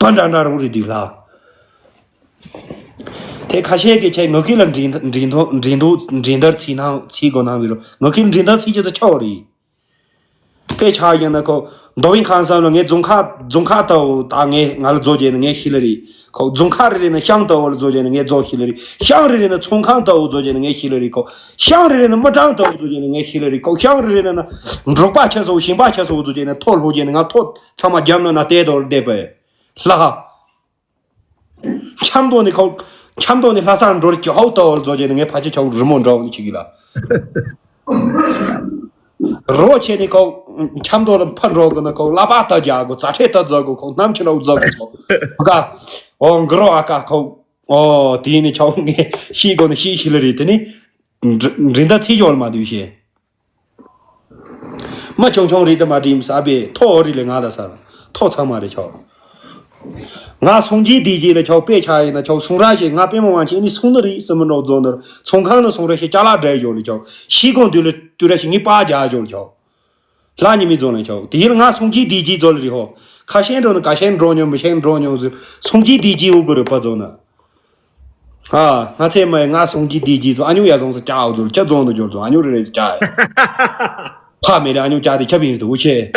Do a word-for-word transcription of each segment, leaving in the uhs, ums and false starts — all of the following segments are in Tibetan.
པ་འདྲ་འདྲ་རུ་རེད་དུས་ལ། དེ་ཁ་ཤས་ཀྱིས་ཆེ་ངག་གི་ལ་འགྲན་འགྲན་འགྲན་འགྲན་འགྲན་བསྡུར་ཚིག་ནང་ཚིག་གོ་ནང་བི་རུ་ངག་གི་ལ་འགྲན་བསྡུར་ཚིག་ཅེས་ཚ་ཆོག་རེད། དཔེ་ཆ་ཡིན་ན་ཁོ་མདོ་དབུས་ཁམས་གསུམ་ལ་ངས་རྫོང་ཁག་རྫོང་ཁག་ལྟ་བུ་ད་ངས་ང་ལ་རྫོགས་རྗེས་ནས་ངས་ཤི་ལ་རེད། ཁོ་རྫོང་ཁག་རེ་རེ་ནས་ཤང་ལྟ་བུ་ལ་རྫོགས་རྗེས་ནས་ངས་རྫོགས་ཤི་ལ་རེད། ཤང་རེ་རེ་ནས་ཚོང་ཁང་ལྟ་བུ་རྫོགས་རྗེས་ནས་ངས་ཤི་ལ་རེད། ཁོ་ཤང་རེ་རེ་ནས་མི་གྲངས་ལྟ་བུ་རྫོགས་རྗེས་ནས་ངས་ཤི་ལ་རེད། ཁོ་ཤང་རེ་རེ་ནས་ན་འབྲོག་པ་ཆ་སོགས་ཞིང་པ་ཆ་སོགས་རྫོགས་རྗེས་ནས་ཐོ་ལྷོ་རྗེས་ནས་ང་ཐོ་ཚང་མ་རྒྱབ་ན་ན་བལྟས་དོར་བསྡད་པས་ལྷ། ཆབ་མདོ་ནས་ཁོ། ཆབ་མདོ་ནས་ལྷ་ས་འགྲོ་རྒྱུ་ཧའུ་ཏོ་བོར་རྫོགས་རྗེས་ནས་ངས་ཕལ་ཆེར་ཆའོ་རི་མོ་འདྲ་བོ་ནས་ཆིག་གི་ལ། རོ་ཆེ་ནས་ཁོ། ཆབ་མདོ་ལ་ཕར་འགྲོ་དགོས་ན་ཁོ་ལག་པ་ལྟ་རྒྱག་དགོས། རྩ་ཁྲེ་ལྟ་རྫོགས་དགོས། ཁོ་གནམ་ཆུ་ལ་འུ་རྫོགས་དགོས། ཁོ་ཀ། ཨོ་འགི་རོ་ཨ་ཀ་ཁོ། ཨོ་དེ་ནས་ཆའོ་ངས་ཤེས་དགོས་ན་ཤེས་ཤེས་ལ་རེད། དེ་ནས། འདྲི་འདྲི་ད་ཚིག་ཡོད་ལ་མ་འདུས་ཤེས། མ་ཆུང་ཆུང་རེད་དེ་མ་དྲིས་ས་བས་ཐོ་འོ་རི་ལས་ང་ལ་ས་ཐོ་ཚང་མ་རེད་ཆོག་ང་སོང་རྗེས་དེ་རྗེས་ལ་ཆོག་དཔེ་ཆ་ཡིན་ན་ཆོག་སོང་ར་ཞེས་ང་པད་མ་དབང་ཆེན་ནི་སོང་ནི་རེད་སི་མི་འགྲོ་རྫོང་ནར་ཚོང་ཁང་ནི་སོང་ར་ཞེས་ཅ་ལག་སྦྲེལ་ཞོར་ལ་ཆོག་ཤི་གོང་དུས་ལ་དུས་ར་ཞིག་ངའི་པ་རྒྱག་ཞོར་ལ་ཆོག་ལྷ་ཉི་མའི་རྫོང་ལ་ཆོག་དེ་ཡིན་ང་སོང་རྗེས་དེ་རྗེས་རྫོགས་ལ་རེད་ཧོ། ཁ་ཤས་འགྲོ་ནི་ཁ་ཤས་འགྲོ་མྱོང་མི་ཤེས་འགྲོ་མྱོང་ཟེར་སོང་རྗེས་དེ་རྗེས་འུ་གུ་རུ་པ་རྫོང་ན། ཨ། ང་ཚེ་མའི་ང་སོང་རྗེས་དེ་རྗེས་ཚོ་ཨ་ཉུ་ཡ་སོང་ས་ཅག་འོ་ཚོ་ལ་ཁྱ་རྫོང་དུ་འབྱོར་ཚོ་ཨ་ཉུ་རེ་རེ་ས་ཅག་ཕ་མེ་རེ་ཨ་ཉུ་ཅག་དེ་ཁྱབ་ཡིན་དུ་ཆེ།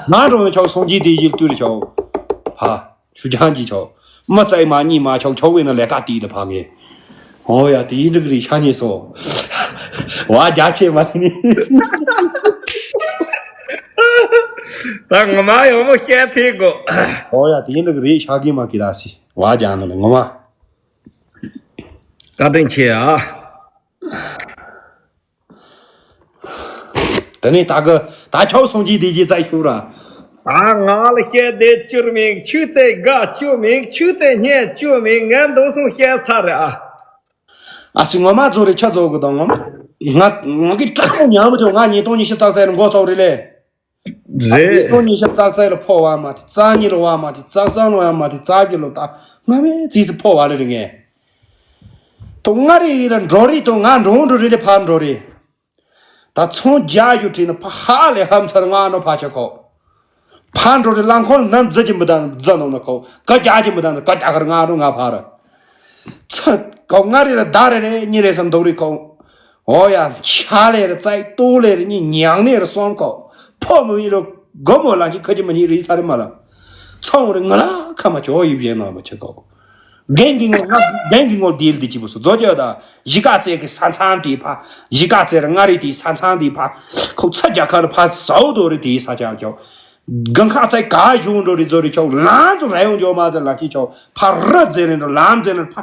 ང་རོ་ཆོག་སོང་རྗེས་དེ་རྗེས་ལྟུར་ཆོག་ཕ་ཆུ་ཆང་གྱིས་ཆོག་མ་བཙའི་མ་གཉིས་མ་ཆོག་ཆོག་བས་ན་ལས་ཀ་དེ་ལ་ཕ་ངེ། ཨོ་ཡ་དེ་ཡིན་འགྲིག་རེད་ཤ་ཉེ་སོ། བ་རྒྱ་ཆེ་མ་དེ་ནི། ད་ངོ་མ་ཡོང་མོ་བཤད་ཐེ་གོ་ཨོ་ཡ་དེ་ཡིན་འགྲིག་རེད་ཤ་གི་མ་གི་ར་སི་བ་རྒྱ་ནོ་ལ་ངོ་མ། བཀའ་དྲིན་ཆེ་ཨ། དེ་ནས་ད་གི་ད་ཆོག་སོང་རྗེས་དེ་རྗེས་བཙལ་ཤུགས་ར། ཨ་ང་ལ་བཤད་དེ་བཅུར་མིན་ཆུ་དེ་དགའ་བཅུ་མིན་ཆུ་དེ་སྙད་བཅུ་མིན་ངས་འདུག་སོང་བཤད་ཚར་རེད་ཨ། ཨ་སི་ངོ་མ་ཚོ་རེ་ཆ་ཚོ་གི་དང་ངོ་མ། ང་ང་གི་དྲག་པོ་ཉམས་མི་ཐུབ་ང་ཉིས་སྟོང་ཉི་ཤུ་རྩ་གསལ་ལ་འགོ་ཚོགས་རེད་ལས། རེད། ཉིས་སྟོང་ཉི་ཤུ་རྩ་གསལ་ལ་ཕོ་བ་མ་དེ་རྩ་གཉིས་ལ་བ་མ་དེ་རྩ་གསུམ་ལ་བ་མ་དེ་རྩ་བརྒྱད་ལ་ད་སྔ་མའི་རྩིས་སུ་ཕོ་བ་རེ་རེ་ངས། དོ་ང་རེ་ཡིན་ལ་འགྲོ་རེ་དོ་ང་འགྲོ་འགྲོ་རེ་རེ་ཕར་འགྲོ་རེ། ད་ཚོང་རྒྱག་རྒྱུ་བྲིས་ན་ཕ་ཧ་ལས་ཧམ་ཚར་ང་ནོ་ཕ་ཆ་ཁོ། ཕ་འགྲོ་རེ་རླངས་འཁོར་ནམ་རྫི་གྱི་མི་དང་རྫི་ནོ་ན་ཁོ་ཀ་རྒྱག་གྱི་མི་དང་ཀ་རྒྱག་གར་ང་རུ་ང་ཕ་ར། ཚ་ཀོ་ང་རེ་ལ་ད་རེ་རེ་གཉིས་རེ་སམ་འདུག་རེ་ཁོ། ཨོ་ཡ་ཆ་ལེ་རེ་ཙའི་ཏོ་ལེ་རེ་གཉིས་ཉང་ནེ་རེ་སོང་ཁོ། ཕོ་མི་ཡིན་རུ་སྒོ་མོ་ལ་ཅི་ཁ་ཅི་མ་ཉིད་རེ་ཚ་རེ་མ་ལ། ཚོང་རེ་ང་ལ་ཁ་མ་ཆོ་ཡིབ་བཞེས་ན་མ་ཆེ་ཁོ། རྒན་གྱི་ངོ་ང་རྒན་གྱི་ངོ་དེ་ལ་དེ་གཅིག་པུ་སོ་རྫོགས་ཀྱི་ཡོད་ད་གཞིས་ཀ་རྩེ་གི་ས་མཚམས་དེ་ཕ་གཞིས་ཀ་རྩེ་ར་མངའ་རིས་དེའི་ས་མཚམས་དེ་ཕ་ཁོ་ཚ་རྒྱ་གར་ཕ་ཟའུ་དོ་རི་དེའི་ས་ཆ་ཀྱོ་གང་ཁ་རྩེ་ག་གཞུང་འགྲོ་རི་རྫོ་རི་ཆོག་ལང་ཚོ་ར་ཡོང་འཇོག་མ་ཚ་ལ་ཅི་ཆོག་ཕ་རི་རྫེ་རི་འགྲོ་ལམ་རྫེ་རི་ཕ་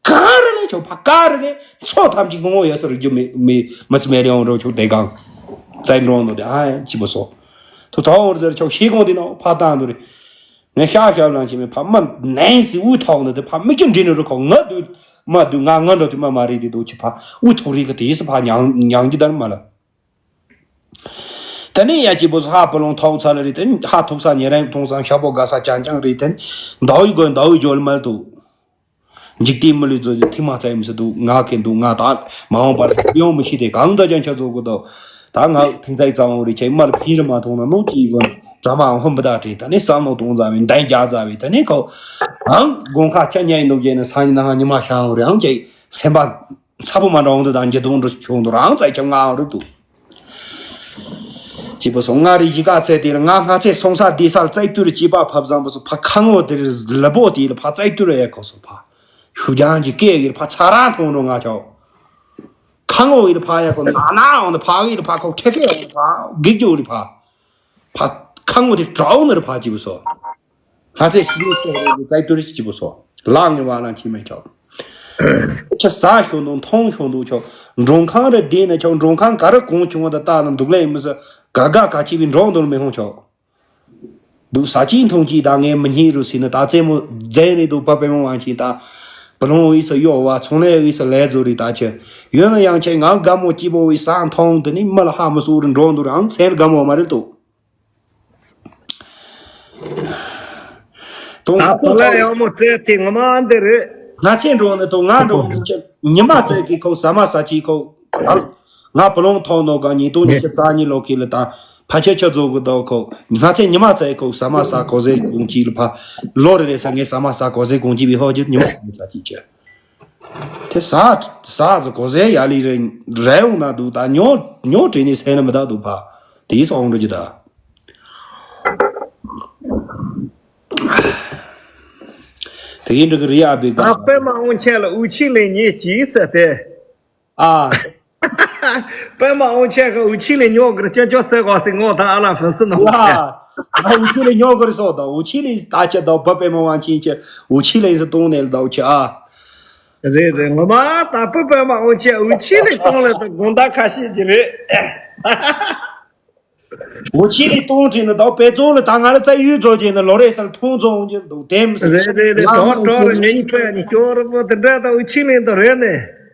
ག་རི་ལ་ཆོག་ཕ་ག་རི་ལ་ཚོ་ཐམས་ཅད་ངོ་ཡོད་ས་རི་རྒྱུ་མི་མི་མི་ཚི་མེ་ལེ་ཡོང་འགྲོ་ཆོག་དེ་གང་རྩེ་འགྲོ་འདོ་དེ་ཨ་ཅི་པོ་སོ་ཐུ་ཐོ་འོང་རི་རྫོ་རི་ཆོག་ཤེས་གོང་དེ་ནོ་ཕ་བཏང་འདོ་རི། ངས་ཤག་ཤག་ལང་ཆེ་མེད་ཕ་མ་ནན་སི་དབུས་ཐོག་ནི་དེ་ཕ་མི་སྐྱོན་འདྲེ་ནི་རུ་ཁོ་ང་དུ་མ་དུ་ང་ང་འགྲོ་དུ་མ་མ་རེད་དེ་དུ་ཆི་ཕ་དབུས་ཐོག་རིག་གི་དེ་སི་ཕ་ཉང་ཉང་གི་དར་མ་ལ། དེ་ནས་ཡ་ཅི་བོ་ཧ་པོ་ལོང་ཐོག་ཚ་ལ་རེད་དེ་ཧ་ཐུག་ས་ཉེ་རང་ཐོང་ས་ཤ་པོ་དགའ་ས་ཅང་ཅང་རེད་དེ་ཟླ་བའི་གོ་ཟླ་བའི་འཇོལ་མལ་དུ། འཇིག་རྟེན་མི་ལུས་རྫོགས་ཀྱི་ཐིག་མ་བཙལ་མི་སྲིད་དུ་ང་ཁེན་འདུག་ང་དག་མ་འོངས་པར་ཡོང་མི་ཤེས་ཏེ་གང་ལྟར་ཀྱང་ཆ་ཚོགས་དགོས་དོ། ད་ང་ཕན་ཚེགས་གཙང་བོ་རེ་ཆེ་མར་ཕིན་རི་མ་ཐོང་ན་ནོ་ཅི་གོ་དྲ་མ་ཧོན་པ་དག་དྲིན་ད་ནི་བསམ་བློ་གཏོང་ཚར་བའི་འདན་རྒྱག་ཚར་བའི་ད་ནི་ཁོ་ཨང་དགོན་ཁ་ཆ་ཉའི་ནོ་རྒྱས་ནས་སང་ཉིན་ནང་ཉི་མ་ཤང་རེ་ཨང་ཅེ་སེམས་པ་ཚ་པོ་མ་འདྲ་འོང་དུ་དང་འགྱུར་དོང་འགྲོ་བྱུང་དུ་རང་ཚད་ཀྱང་ང་རུ་འདུག་ཅི་པོ་སོང་ང་རི་ཡི་ག་ཚད་དེ་ལ་ང་ང་ཚད་སོང་ས་བདེ་ས་བཙལ་དུས་ལ་ཅི་པ་ཕབ་བཟང་པོ་སོ་ཕ་ཁ་ངོ་དེ་ལ་ལ་པོ་དེ་ལ་ཕ་བཙལ་དུས་ལ་ཡ་ཁོ་སོ་ཕ་ཤུ་རྒྱང་གི་སྐད་ཡིར་ཕ་ཚ་ར་མཐོང་རུ་ང་ཆོག་ཁ་ངོ་ཡིར་ཕ་ཡ་ཁོ་ན་ན་འོང་དུ་ཕ་ཡིར་ཕ་ཁོ་ཁེ་ཁེ་ཡིར་ཕ་གིག་རྒྱུ་རི་ཕ་ཕ་ཁ་ངོ་དེ་གྲའུ་ནི་རི་ཕ་ཅི་པོ་སོ། ང་ཚོས་ཤི་ནས་སོང་རེད་བཙལ་དུས་ཅི་པོ་སོ། ལག་ངེས་བ་ལང་ཁྱི་མེད་ཆོག་ཁྱི་ཟ་ཤོང་དུ་མཐོང་ཤོང་དུ་ཆོག་མགྲོན་ཁང་རེ་བསྡད་ན་ཆོག་མགྲོན་ཁང་ག་རེ་གོང་བྱུང་བ་དང་ལྟ་ན་འདུག་ལེ་མི་ཟ་ག་ག་ག་ཅི་བའི་འགྲོ་འདུག་མི་ཧོང་ཆོག་འདུག་ས་ཅིག་མཐོང་ཅིག་ད་ངས་མི་སྙིང་རུ་སྲིད་ན་ད་རྩེད་མོ་རྫས་རེད་འདུག་པ་པའི་མོ་བང་ཆིན་ད་བུ་ལོང་འོས་སུ་གཡོ་བ་ཚོང་ལས་འོས་སུ་ལས་བཟོ་རེད་ད་ཆེ་ཡོད་ན་ཡང་ཆེ་ང་དགའ་མོ་སྐྱིད་པོ་འོས་ས་མཐོང་དུ་ནི་མི་ལ་ཧ་མི་སུ་རུ་འགྲོ་འདུག་རང་སེམས་དགའ་མོ་མ་རེད་འདུག་ད་ཚོ་ལ་ཡག་མོ་སྤྲད་དེ་ངོ་མ་འདི་རེད། ང་ཚེ་འགྲོ་ནི་དང་ང་འགྲོ་ནི་ཆེ་ཉི་མ་ཚེ་གི་ཁོ་ཟ་མ་ཟ་ཅི་ཁོ། ང་བུ་ལོང་ཐོག་ནོ་ག་ཉིས་སྟོང་ཉི་ཤུ་རྩ་གཉིས་ལོ་ཁི་ལ་ད་ཕ་ ཕ་ཆེ་ཆ་ཚོ་གི་དོ་ཁོ། ང་ཚེ་ཉི་མ་ཚེ་ཁོ་ཟ་མ་ཟ་གོ་ཟེ་གོང་ཅི་ལ་ཕ། ལོ་རེ་རེ་ས་ངས་ཟ་མ་ཟ་གོ་ཟེ་གོང་ཅི་བི་ཧོ་ཇི་ཉི་མ་ཚེ་ཅི་ཅི། དེ་ཟ་ཟ་ཟ་གོ་ཟེ་ཡ་ལི་རེ་རེ་འོང་ན་འདུག་ད་ཉོ་ཉོ་དྲི་ནི་སེ་ན་མི་ད་འདུག་ཕ། དེ་ཡིས་འོང་འགྲོ་ཅི་ད། དེ་ཡིན་འགྲོ་གི་རི་ཨ་བི་ག་ཨ་པད་མ་དབང་ཆེན་ལ་འུ་ཆི་ལེ་ཉེ་ཅི་ཟེར་ཏེ། ཨ། པད་མ་དབང་ཆེན་གི་འུ་ཆི་ལེ་ཉོ་གི་རེ་ཅོ་ཅོ་ཟེར་གོ་ཟེར་ངོ་ད་ཨ་ལ་ཧྥན་སི་ནང་ཆེ། ཨ་འུ་ཆི་ལེ་ཉོ་གི་རེ་སོ་ད་འུ་ཆི་ལེ་ད་ཆ་ད་པ་པད་མ་དབང་ཆེན་ཆེ་འུ་ཆི་ལེ་ཟེར་གཏོང་ནས་ད་འུ་ཆི་ཨ། རེད་རེད། ངོ་མ་ད་པད་པད་མ་དབང་ཆེན་འུ་ཆི་ལེ་གཏོང་ལེ་ད་དགོང་ད་ཁ་ཤས་ཀྱི་རེད། འུ་ཆི་ལེ་གཏོང་དྲན་ནི་ད་དཔེ་ཚོང་ལ་ད་ང་ལ་རྩ་ཡུལ་རྫོགས་ཀྱི་ནི་ལོ་རེ་སར་ཐོང་རྫོང་གི་འདུག་དེམ་སི། རེད་རེད་རེད། ང་གྲོགས་གྲོགས་རེད། ངེད་གཉིས་པོ་ཡ་ནི་སྐྱོ་རུ་པོ་དེ་འདྲ་ད་འུ་ཆི་ལེ་ད་རེད་ནས།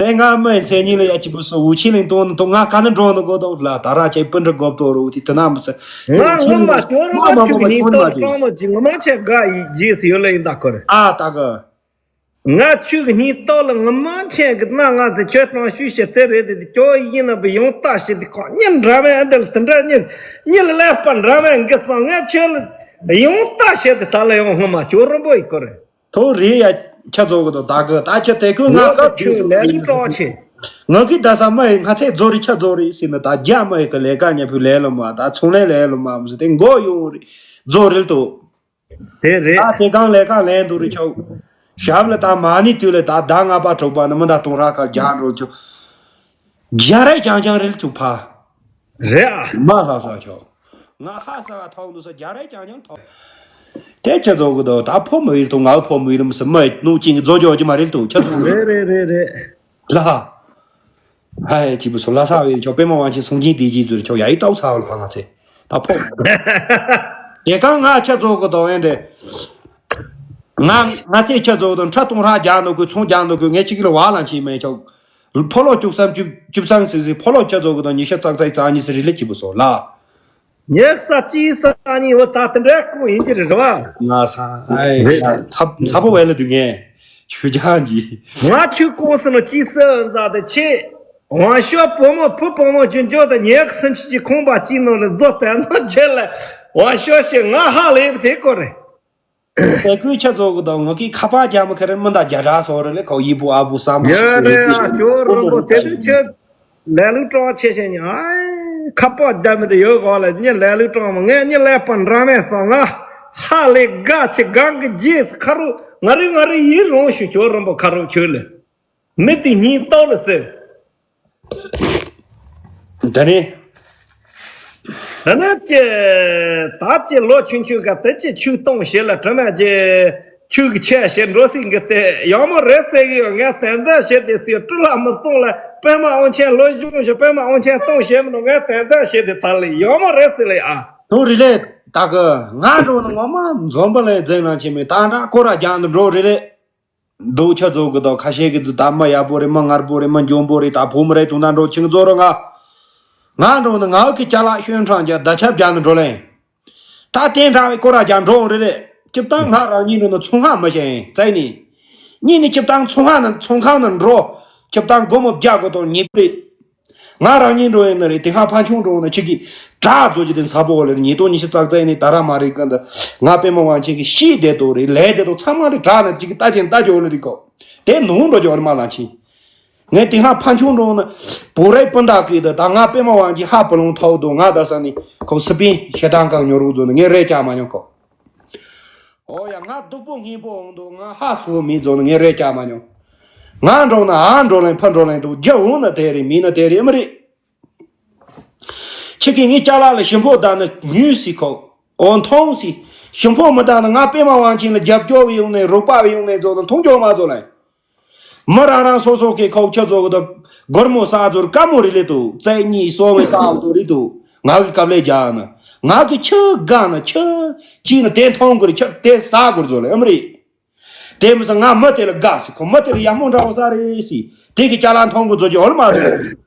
དེ་ང་མི་མཚན་ཉིད་ལ་ཡ་གཅིག་པུ་སོ་འུ་ཆི་ལེ་གཏོང་ནི་ཐོང་ང་ག་ནི་འགྲོ་ནི་གོ་ད་ལ་ད་ར་ཆེ་སྤུན་འདྲ་གོ་ད་རུ་དེ་དེ་ན་མི་ས། ང་ངོ་མ་སྐྱོ་རུ་པོ་ཆུ་གཉིས་ཏོག་ཀྲང་མོ་ཅི་ངོ་མ་ཆེ་དགའ་ཡི་རྗེས་སུ་ཡོད་ལ་ཡིན་ད་ཁོ་རེད། ཨ་ད་གི། ང་ཆུ་གི་སྙིང་ཏོག་ལ་ངི་མ་ཆེན་གི་ན་ང་ཚོ་ཁྱོད་དང་ཤུལ་བྱེད་དེ་རེད་དེ་ཁྱོད་ཡིན་ན་བུ་ཡོང་ལྟ་བྱེད་དེ་ཁོ་གཉིད་འདྲ་བས་འདི་ལ་དེ་འདྲ་གཉིད་གཉིད་ལ་ཀླད་པ་འདྲ་བས་འགི་སང་ངས་ཁྱོད་ལ་ཡོང་ལྟ་བྱེད་དེ་ད་ལ་ཡོང་སྔོན་མ་ཁྱོད་རིན་པོ་ཡི་སྐོར་རེད། ཐོ་རེད་ཡ་ཁྱ་ཚོ་གི་དོ་ད་གི་ད་ཁྱ་དེ་ཁོས་ང་ངོ་གི་སྐབས་ཆུ་ལས་ལུགས་གྲོགས་ཆེ། ང་གི་ད་ས་མ་ཡི་ང་ཚེ་རྫོ་རི་ཁྱ་རྫོ་རི་ཟེར་ན་ད་རྒྱ་མ་ཡི་གི་ལས་ཀ་ཉེ་བུ་ལས་ལོ་མ་ད་ཚོང་ལས་ལས་ལོ་མ་མི་ཟེར་དེ་མགོ་ཡོང་རི་རྫོ་རི་ལ་ཐོ། དེ་རེད། ད་དེ་གང་ལས་ཀ་ལེན་འདུག་རི་ཆོག་ཞབས་ལ་ད་མ་ཎི་དུས་ལ་ད་ཟླ་ལྔ་པ་དྲུག་པ་ནི་མི་ད་སྟོང་ཕྲག་ཁ་རྒྱག་འགྲོ་ཆོག་རྒྱ་རེ་རྐྱང་རྐྱང་རིལ་ཚུགས་ཕ། རེད་ཨ། མ་ལྷ་ས་ཆོག་ང་ཧ་ས་ག་ཐོག་འདུག་ས་རྒྱ་རེ་རྐྱང་རྐྱང་ཐོག་དེ་ཁྱེད་ཚོ་གི་དོ་ད་ཕོ་མོ་ཡིར་ཐུག་ང་ཕོ་མོ་ཡིར་མི་སི་མ་ནུ་ཅིང་རྫོ་ཇོ་ཇི་མ་རིལ་ཐུག་ཁྱེད་ཚོ་རེད་རེད་རེད་རེད། ལ། ཧའི་ཅི་བུ་སོ་ལ་ས་བའི་ཆོག་པད་མ་དབང་ཆེན་གསུང་སྦྱིན་དེ་རྗེས་ཚུལ་ཆོག་ཡ་ཡི་ཏའུ་ཚ་བ་ལ་ཕ་ང་ཚེ་ད་ཕོ། དེ་གང་ང་ཆ་ཚོགས་གི་དོ་ཡན་དེ། ང་ང་ཚེ་ཆ་ཚོགས་དང་ཁྲ་སྟོང་ཧྲ་རྒྱག་འདུག་གི་ཚོང་རྒྱག་འདུག་གི་ངས་ཅིག་ལ་བ་ལང་ཆེ་མེད་ཆོག་ཕོ་ལོ་བཅུ་གསུམ་བཅུ་བཅུ་གསུམ་ཟེར་ཟེར་ཕོ་ལོ་ཆ་ཚོགས་གི་དོ་ཉི་ཤུ་རྩ་རྩ་རྩ་གཉིས་ཟེར་རི་ལེ་ཅི་བུ་སོ་ལ། ཉེ་ས་ཅི་ས་ནི་འོ་ད་དེ་འདྲ་ཀུ་ཡིན་གྱི་རེད་བ། ང་ས་ཨེ་ཚ་ཚ་པོ་བས་ལ་དུ་ངས་ཆུ་རྒྱང་གྱི། ང་ཆུ་ཀོང་སི་ནོ་ཅི་ས་ཟ་དེ་ཆེ། ཝང་ཤོ་བུ་མོ་བུ་བུ་མོ་ཅུན་ཅོ་དང་ཉེ་ས་ཆུ་ཅི་ཁོང་པ་ཅི་ནོ་ལ་ཟོ་དེ་ནོ་ཆེ་ལ་ཝང་ཤོ་ཤེ་ང་ཧ་ལེ་བ་དེ་ཀོ་རེད། དེ་ཀུན་ཆ་ཚོགས་གི་དང་ང་གི་ཁ་པར་རྒྱ་མི་ཁ་རེ་མི་འདའ་རྒྱ་ར་སོ་རེ་ལེ་ཁོ་ཡི་བུ་ཨ་བུ་ས་མ་ཡ་སོ་རེ་ཨ་ཅོ་རོ་ལོ་དེ་དུ་ཆེ། ལས་ལུགས་སྤྲོ་བ་ཆེ་ཤེ་ཉི་ཨ། ཁ་པར་རྒྱ་མི་དུ་ཡོད་གོ་ལེ་ཉི་ལས་ལུགས་སྤྲོ་མ་ངས་ཉི་ལས་པ་འདྲ་མེད་སོང་ང་ཧ་ལེ་དགའ་ཆེ་གང་གི་རྗེས་སུ་ཁ་རུ་ང་རུ་ང་རུ་ཡི་རོང་ཞུ་ཅོ་རོ་ཁ་རུ་ཆོས་ལེ། མི་དེ་སྙིང་ལྟོགས་ལ་ཟེར། ད་ནི། ད་ནི་ཀྱེ། ད་ཀྱེ་ལོ་ཆུང་ཆུང་ག་དེ་ཀྱེ་ཆུ་གཏོང་བྱེད་ལ་དྲི་མ་ཀྱེ། ཆུ་གི་ཆས་བྱེད་འགྲོ་སྲིད་འགི་སྟེ་ཡག་མོ་རེད་ཟེར་གི་ཡོད། ངས་དན་རྟགས་བྱེད་དེ་སྲིད་སྤྲུལ་ལ་མི་གཏོང་ལ་པད་མ་དབང་ཆེན་ལོ་གཞུང་ཞིག་པད་མ་དབང་ཆེན་གཏོང་བྱེད་མི་འདུག་ངས་དན་རྟགས་བྱེད་དེ་ད་ལས་ཡག་མོ་རེད་ཟེར་ལ་ཨ། དུ་རི་ལས་ད་གི་ང་འགྲོ་ནི་ངོ་མ་འཛོམས་པ་ལས་འཛིན་ལ་ཆེ་མི་ད་འདྲ་ཁོ་ར་རྒྱང་དུ་འགྲོ་རི་ལས། འདུག་ཆ་ཚོགས་གི་དོ་ཁ་ཤས་ཀྱི་ཙི་ད་མ་ཡག་པོ་རེད། མ་ངར་པོ་རེད། མ་འཇོན་པོ་རེད། ད་བུ་མོ་རེད། དུང་ན་འགྲོ་ཆིང་ཚོ་རོ་ང་། ང་འགྲོ་ནི་ང་གི་ཅ་ལག་ཤོན་ཁྲང་རྒྱ་ད་ཆབ་རྒྱག་ནི་འགྲོ་ལེན། ད་བསྟན་དྲང་བའི་སྐོར་ར་རྒྱག་འགྲོ་འོང་རེད་རེད། སྐྱིབ་ཏང་ང་རང་ཉིད་འགྲོ་ནི་ཚོང་ཁང་མ་བྱས་ཡིན་བཙལ་ནི། གཉིས་ནི་སྐྱིབ་ཏང་ཚོང་ཁང་ནི་ཚོང་ཁང་ནི་འགྲོ། སྐྱིབ་ཏང་སྒོ་མོ་བརྒྱ་གོ་དོ་ཉིད་རེད། ང་རང་ཉིད་འགྲོ་ཡིན་ན་རེད། དེ་སྔ་ཕན་ཆུང་འགྲོ་ན་ཆིག་གི་དྲག་བཟོ་རྒྱུ་དེ་ཚ་པོ་ལེར་ཉིས་སྟོང་ཉི་ཤུ་རྩ་རྩ་ནས་ད་ར་མ་རེད་གི་འདི་ང་པད་མ་དབང་ཆེན་གྱི་ཤི་བསྡད་དོ་རེད། ལས་བསྡད་དོ་ཚང་མ་དེ་དྲག་ན་ཅིག་གི་ལྟ་ཅན་ལྟ་ཅོ་ལེ་རིག་གོ། དེ་ནུ་འགྲོ་ཅོ་རེ་མ་ལ་ཆི། ངས་དེ་སྔ་ཕན་ཆུང་འགྲོ་ན་བོ་རའི་སྤུན་ཟླ་གི་འདི་ད་ང་པད་མ་དབང་ཆེན་ཧ་པོ་ལོང་ཐོག་དོ་ང་ད་ས་ནི་ཁོ་སི་པིན་ཞེ་སྡང་གང་ཉོ་རུག་བཟོ་ནི་ངས་རེ་ཅག་མ་ཉོ་གོ། ཨོ་ཡ་ང་སྡུག་པོ་སྔན་པོ་འོང་དུ་ང་ཧ་སུ་མི་རྫོགས་ནི་ངས་རེ་ཅག་མ་མྱོང་། ང་འགྲོ་ན་ཨ་འགྲོ་ལེན་ཕ་འགྲོ་ལེན་དུ་རྒྱ་འོང་ན་དེ་རེད། མིན་ན་དེ་རེད་མི་རེད། ཁྱེད་ཀྱིས་ངའི་ཅ་ལག་ལ་ཞིམ་པོ་བཏང་ན་ཉུས་སི་ཁོ། ཨོ་མཐོང་སི། ཞིམ་པོ་མི་བཏང་ན་ང་པད་མ་དབང་ཆེན་ལ་རྒྱབ་སྐྱོར་བའི་ཡོང་ནས་རོགས་པ་བའི་ཡོང་ནས་རྫོགས་ན་མཐོང་ཆོག་མ་རྫོགས་ལེན། མི་རང་རང་སོ་སོ་གི་ཁོག་ཆ་ཚོ་གི་དང་སྒོར་མོ་ས་ཚོར་དཀའ་མོ་རེད་ལེ་དུ་རྩེ་གཉིས་སོ་མི་ས་འོག་ཏུ་རེད་དུ་ང་གི་སྐབས་ལས་རྒྱག་ན་ང་གི་ཆུ་དགའ་ན་ཆུ་གཅིག་ན་དེ་མཐོང་དགོས་རེད། ཆུ་དེ་ས་དགོས་རེད་ཚོ་ལེ་ཨེ་མ་རེད། དེ་མི་ས་ང་མི་དེ་ལ་དགའ་སི་ཁོ་མི་དེ་ལ་ཡག་མོ་འདྲ་བོ་ས་རེད་སི་དེ་གི་ཅ་ལག་མཐོང་དགོས་ཚོ་ཅི་འོ་ལ་མ་ཚོ།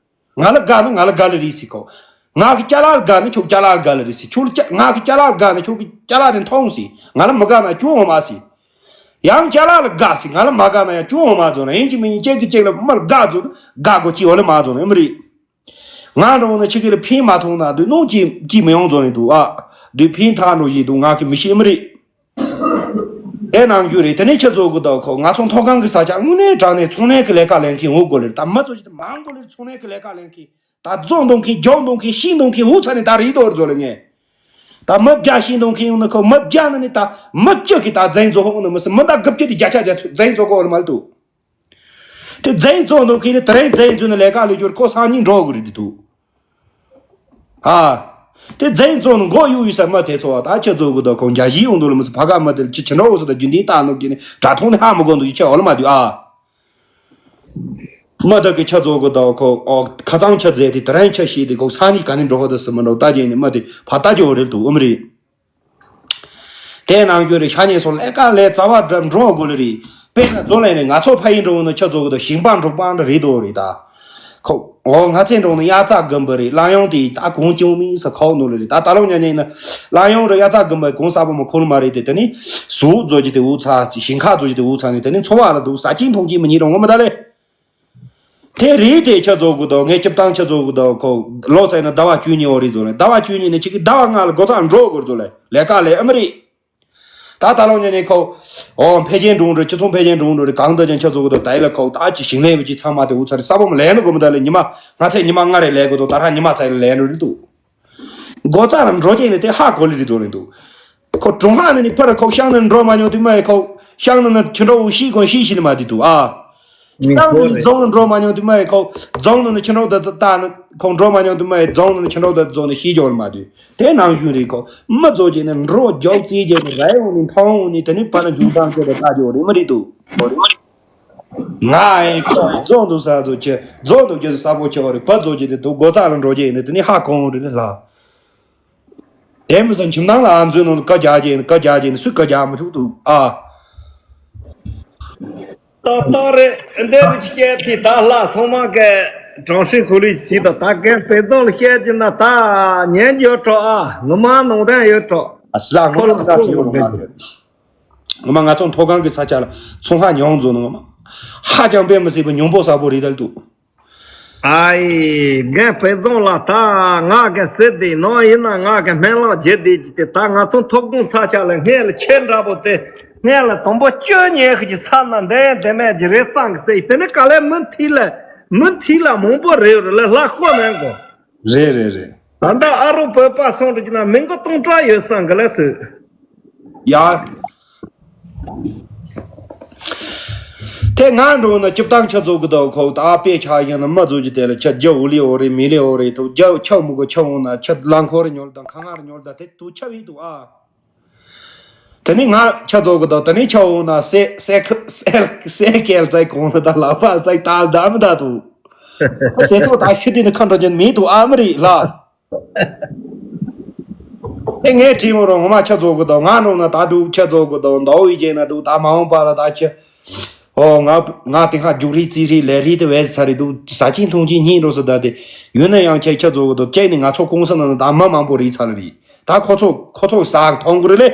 ང་ལ་དགའ་ན་ང་ལ་དགའ་ལེ་རེད་སི་ཁོ། ང་གི་ཅ་ལག་ལ་དགའ་ན་ཁྱོད་ཅ་ལག་ལ་དགའ་ལེ་རེད་སི་ཁྱོད་ལ་ཅ་ང་གི་ཅ་ལག་ལ་དགའ་ན་ཁྱོད་ཀྱི་ཅ་ལག་དེ་མཐོང་སི་ང་ལ་མི་དགའ་ན་ཁྱོད་འོ་མ་སི། ཡང་ཅ་ལག་ལ་དགའ་སི་ང་ལ་མ་དགའ་ན་ཡང་ཁྱོད་འོ་མ་ཚོ་ན་ཡིན་གཅིག་མིན་གཅིག་གཅིག་གི་གཅིག་ལ་མི་ལ་དགའ་ཚོ་དགའ་དགོས་ཅི་འོ་ལེ་མ་ཚོ་ན་ཨེ་མ་རེད། ང་རང་ནི་ཆི་གི་ལ་ཕན་མ་ཐོང་ན་དུ་ནོ་ཅི་ཅི་མི་ཡོང་ཚོ་ནི་འདུག་ཨ། དུ་ཕན་ཐག་འགྲོ་བཞིན་འདུག་ང་གི་མི་ཤེས་མི་རེད། དེ་ནང་རྒྱུ་རེད། དེ་ནས་ཁྱེད་ཚོ་གི་དོ་ཁོ་ང་ཚོ་མཐོ་སྒང་གི་ས་ཆ་དངོས་གནས་དྲང་གནས་ཚོང་ལས་ཀྱི་ལས་ཀ་ལེན་མཁན་འུ་གོ་ལེར། ད་མི་ཚོ་ཞིག་ད་མང་གོ་ལེར། ཚོང་ལས་ཀྱི་ལས་ཀ་ལེན་མཁན་ད་རྫོང་འདོན་མཁན་རྒྱོག་འདོན་མཁན་ཤིང་འདོན་མཁན་འུ་ཚ་ནས་ད་རེད་དོ་རེད་ཚོ་ལ་ངས། ད་མི་བརྒྱ་ཤིང་འདོན་མཁན་ཡོང་ན་ཁོ་མི་བརྒྱ་ནི་ནི་ད་མི་བཅུ་གི་ད་འཛིན་བཟོ་ཧོང་ནི་མི་སྲིད། མི་ད་དགུ་བཅུ་དེ་བརྒྱ་ཆ་བརྒྱ་འཛིན་བཟོ་གོ་བར་མ་ལ་འདུག་དེ་འཛིན་བཟོ་འདོན་མཁན་ནི་དེ་རིང་འཛིན་བཟོ་ནི་ལས་ཀ་ལས་སྦྱོར་ཁོ་སང་ཉིན་འགྲོ་དགོས་རེད་འདི་འདུག་ཨ། དེ་འཛིན་བཟོ་ནི་མགོ་གཡུག་ཡུག་ས་མ་དེ་ཚོ་བ་ད་ཁྱེད་ཚོ་གི་ད་ཁོང་རྒྱ་གཞིས་ཡོང་འདུག་ལ་མི་སྲིད། ཕ་ག་མི་དེ་ལ་ཁྱི་ཁྱི་འདྲ་བོ་སུ་ད་རྒྱུན་ལྡན་ལྟ་ནོར་གྱི་ནི་དྲ་ཐོག་ནི་ཧ་མི་གོ་འདུག་ཁྱི་འོ་ལ་མ་འདུག་ཨ། མ་ད་གི་ཁྱེད་ཚོ་གི་ད་ཁོ་ཨོ་ཁ་ཚང་ཁྱི་རྫས་དེ་དེ་རིང་ཁྱི་ཤི་དེ་ཁོ་ས་ནི་ག་ནི་འགྲོ་ཧོ་ད་སི་མི་འགྲོ་ད་རྒྱན་ནི་མ་དེ་ཕ་ད་ཅི་འོ་རེད་འདུག་ཨ་མི་རེད། དེ་ནང་རྒྱུ་རེད། ཤ་ཉེ་སོང་ལས་ཀ་ལས་རྩ་བ་འགྲོ་དགོས་ལེ་རེད། དཔེར་ན་བཟོ་ལས་ནས་ང་ཚོ་ཕ་ཡིན་འགྲོ་ནི་ཁྱེད་ཚོ་གི་ད་ཞིང་པ་འབྲོག་པ་འདྲ་རེད་དོ་རེད་ད། ཁོ་འོ་ང་ཚོའི་འགྲོ་ནི་དབྱར་རྩྭ་དགུན་འབུ་རེད། གླ་ཡོང་དེ་ད་གོང་ཅུང་མིན་ས་ཁོག་ནོ་ལེ་རེད། ད་ད་ལོ་ཉ་ཉ་ཡིན་ན་གླ་ཡོང་རེད། དབྱར་རྩྭ་དགུན་འབུ་གོང་ས་པོ་མ་ཁོལ་མ་རེད་དེ། དེ་ནི་ཟུག་བཟོ་རྒྱུ་དེ་འུ་ཚ་ཞིང་ཁ་བཟོ་རྒྱུ་དེ་འུ་ཚ་ནི་དེ་ནི་འཚོ་བ་ལ་འདུག་ས་ཅིང་ཐོང་ཅིང་མི་ཉིད་རོང་ངོ་མི་ད་ལེ། དེ་རེད་དེ་ཁྱེད་ཚོ་གི་དོ་ངས་སྤྱིར་བཏང་ཁྱེད་ཚོ་གི་དོ་ཁོ་ལོ་ཚད་ན་ཟླ་བ་བཅུ་གཉིས་འོ་རེད་བཟོ་ལེ། ཟླ་བ་བཅུ་གཉིས་ནས་ཁྱེད་ཀྱི་ཟླ་བ་ལྔ་ལ་སྒོ་ཚང་འགྲོ་དགོས་བཟོ་ལེ། ལས་ཀ་ལས་ཨ་མི་རེད། ད་ད་ལོ་ཉན་ནས་ཁོ་ཨོ་འཕེལ་རྒྱས་འགྲོ་འགྲོ་སྤྱི་ཚོགས་འཕེལ་རྒྱས་འགྲོ་འགྲོ་རེད། གང་ལྟར་ཀྱང་ཁྱེད་ཚོ་གི་དོ་ད་ཡི་ལ་ཁོ་ད་ཅི་ཞིང་ལས་བ་ཅི་ཚང་མ་དེ་འུ་ཚ་རེད། ས་བོ་མ་ལས་ན་དགོས་མི་ད་ལེ། ཉི་མ་ང་ཚད་ཉི་མ་ལྔ་རེ་ལས་དགོས་དོ་ད་རང་ཉི་མ་ཚད་ལས་འགྲོ་རེད་འདུག་སྒོ་རྩ་ལ་འགྲོ་རྒྱུ་ནི་དེ་ཧ་གོ་ལི་རི་དོ་རེད་འདུག་ཁོ་གྲོང་ཧ་ནི་ནི་ཕར་ཁོ་ཤང་ནི་འགྲོ་མ་མྱོང་དུས་མ་ཡི་ཁོ་ཤང་ནི་ནི་ཁྱི་འགྲོ་བོ་ཤི་གོ་ཤི་ཤི་ལི་མ་དུས་འདུག་ཨ། ཤང་ནི་ནི་རྫོང་ནི་འགྲོ་མ་མྱོང་དུས་མ་ཡི་ཁོ་རྫོང་ནི་ནི་ཁྱི་འགྲོ་ད་ད་ནི་ཁོ་འགྲོ་མ་མྱོང་དུས་མ་ཡི་རྫོང་ནི་ནི་ཁྱི་འགྲོ་ད་རྫོང་ནི་ཤི་འཇོག་ལི་མ་དུས་དེ་ནང་བཞིན་རེད། ཁོ་མི་རྫོགས་ཀྱི་ནི་འགྲོ་མགྱོགས་རྩིས་ཀྱི་ནི་ར་ཡོང་ནི་མཐོང་ནི་དེ་ནི་ཕ་ནི་འཇུག་སྟངས་ཀྱི་རེད། ད་འཇོག་རེད་མ་རེད་འདུག་ང་ཨེ་ཁོ་ཨེ་རྫོང་དུ་ས་ཚོ་ཆེ་རྫོང་དུ་རྒྱུ་ས་ཕོ་ཆེ་བ་རེད། ཕ་རྫོང་གི་དེ་དུ་སྒོ་རྩ་ལ་འགྲོ་རྒྱུ་ཡིན་ནི་དེ་ནི་ཧ་གོ་འོང་རེད་ལ། དེ་མི་ཚོ་ཁྱིམ་ནང་ལ་ཨ་མཛོད་ནང་ལ་ཀ་རྒྱག་རྒྱུ་ཡིན་ནི་ཀ་རྒྱག་རྒྱུ་ཡིན་ནི་སུས་ཀ་རྒྱག་མི་ཐུབ་འདུག་ཨ། ཏག་ཏག་རེད། འདི་རུ་བཤད་དེ་ད་ལྷ་སོང་མ་གི་གྲངས་ཤིག་གོ་ལི་ཞིག་དང་ད་གན་དཔེ་བཟང་ལ་བཤད་ཀྱི་ན་ད་ཉན་རྒྱུ་ཡོད་གྲོགས་ཨ། ངོ་མ་ནང་དོན་ཡོད་གྲོགས། ཨ་སི་ལ་ངོ་མ་ཁོ་ལ་ད་ཁོ་ལ་ཞིག་ཡོང་མ་གི། ངོ་མ་ང་ཚོ་མཐོ་སྒང་གི་ས་ཆ་ལ་ཚོང་ཧ་ཉོང་བཟོ་ནོ་ངོ་མ་ཧ་ཅང་དཔེ་མི་སྲིད་པ་ཉོང་པོ་ཟབ་པོ་རེད་ད་ལ་འདུག་ཨའི་རྒན་དཔེ་བཟང་ལ་ད་ང་གི་ཟེར་དེ་ནང་ཡིན་ན་ང་གི་སྨན་བླ་བརྒྱུད་དེ་ཅི་དེ་ད་ང་ཚོ་མཐོ་སྒང་ས་ཆ་ལ་སྔས་ལ་ཁྱེད་འདྲ་པོ་དེ་སྔས་ལ་དང་པོ་བཅོ་ཉེ་ཤི་ཅི་ས་ན་འདས་དེ་མེད་ཀྱི་རེད་ཙང་གི་ཟེར་དེ་ནི་ག་ལས་མི་མཐིལ་ལ་མི་མཐིལ་ལ་མང་པོ་རེད་རེད་ལ་ལྷ་ཁོ་མེད་གོ་རེད་རེད་རེད། ད་ལྟ་ཨ་རོ་བོད་པ་སོང་དུ་ཅི་ན་མི་མགོ་སྟོང་ཕྲག་ཡོད་སང་གི་ལ་སུ། ཡ། དེ་ང་འགྲོ་ན་སྤྱིར་བཏང་ཁྱེད་ཚོ་གི་ད་ཁོ་ད་དཔེ་ཆ་ཡིན་ན་མ་བཟོ་རྒྱུ་དེ་ལ་ཁྱེད་རྒྱ་འུ་ལི་འོ་རེད་མི་ལི་འོ་རེད་དུ་རྒྱ་ཆག་མི་དགོས་ཆག་འོང་ན་ཁྱེད་རླངས་འཁོར་ཉོལ་དང་ཁ་ངར་ཉོལ་དང་དེ་དུ་ཆག་ཡིན་དུ་ཨ། དེ་ནི་ང་ཁྱེད་ཚོ་གི་ད་དེ་ནི་ཆག་འོང་ན་སེ་སེ་ཁ་སེ་སེ་ཀེལ་ཚའི་གོང་ས་ད་ལག་པ་ཚའི་ད་ད་མི་ད་དུ། དེ་ཚོ་ད་ཤི་དེ་ནི་ཁ་འགྲོ་རྒྱུ་མི་དུ་ཨ་མི་རི་ལ། ཨེ་ངས་དྲིས་འོང་རུང་ངོ་མ་ཁྱེད་ཚོ་གི་དོ་ང་རུང་ན་ད་འདུག་ཁྱེད་ཚོ་གི་དོ་མདོ་བའི་རྗེས་ན་འདུག་ད་མ་འོངས་པ་ལ་ད་ཁྱེད། ཨོ་ང་ང་དེ་ཁ་རྒྱུགས་རིས་རྩིས་རིས་ལས་རིས་དེ་བས་ཚ་རིས་འདུག་ཟ་ཅིང་འཐུང་ཅིང་སྙིང་རོ་སུ་ད་དེ། ཡོད་ན་ཡང་ཁྱེད་ཁྱེད་ཚོ་གི་དོ་ཁྱེད་ནི་ང་ཚོ་ཀུང་སི་ན་ན་ད་མི་མང་པོ་རིས་ཚ་ལ་རིས་ད་ཁོ་ཚོ་ཁོ་ཚོ་ཟ་མཐོང་གི་རེད་ལེ།